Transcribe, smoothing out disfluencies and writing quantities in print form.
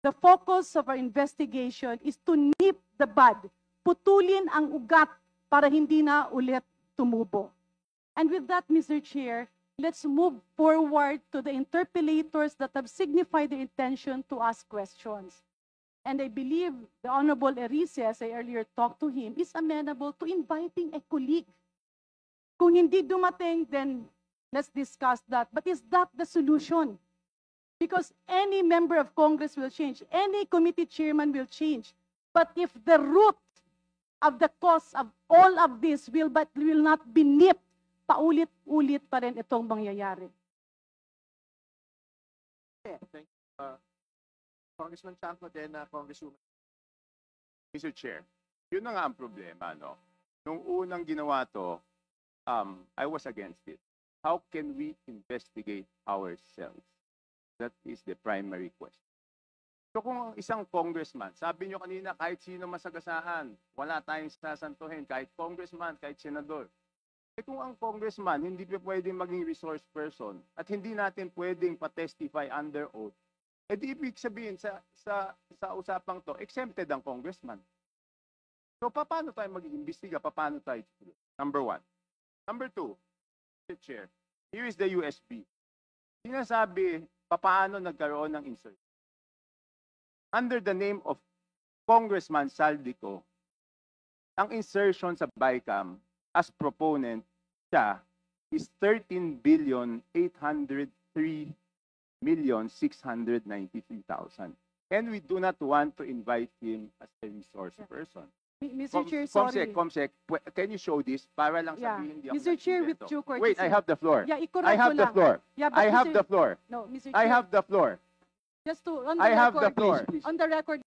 the focus of our investigation is to nip the bud, putulin ang ugat para hindi na ulit tumubo. And with that, Mr. Chair, let's move forward to the interpellators that have signified their intention to ask questions. And I believe the Honorable Erice, as I earlier talked to him, is amenable to inviting a colleague. Kung hindi dumating, then let's discuss that. But is that the solution? Because any member of Congress will change, any committee chairman will change. But if the root of the cause of all of this will not be nipped, paulit-ulit pa rin itong mangyayari. Thank you. Congressman Chanco, then Congresswoman. Mr. Chair, yun na nga ang problema, no? Nung unang ginawa to, I was against it. How can we investigate ourselves? That is the primary question. So kung isang congressman, sabi nyo kanina, kahit sino masagasaan, wala tayong sasantuhin, kahit congressman, kahit senador. Eh kung ang congressman hindi pa pwedeng maging resource person at hindi natin pwedeng pa-testify under oath, eh di ibig sabihin sa usapang to, exempted ang congressman. So paano tayo mag-iimbestiga? Paano tayo? Number one. Number two, Mr. Chair, here is the USB. Sinasabi, paano nagkaroon ng insert? Under the name of Congressman Saldico, ang insertion sa BICAM as proponent siya is 13,803,693,000. And we do not want to invite him as a resource person. Mr. Chair, sorry. Comsec, can you show this? Para lang sabihin hindi ako Mr. Chair, with nagsimbento. due courtesy. Wait, I have the floor. Yeah, I have the floor. Yeah, but I have the floor. No, Mr. Chair. I have the floor. Just to, on the I have record, the floor. on the record,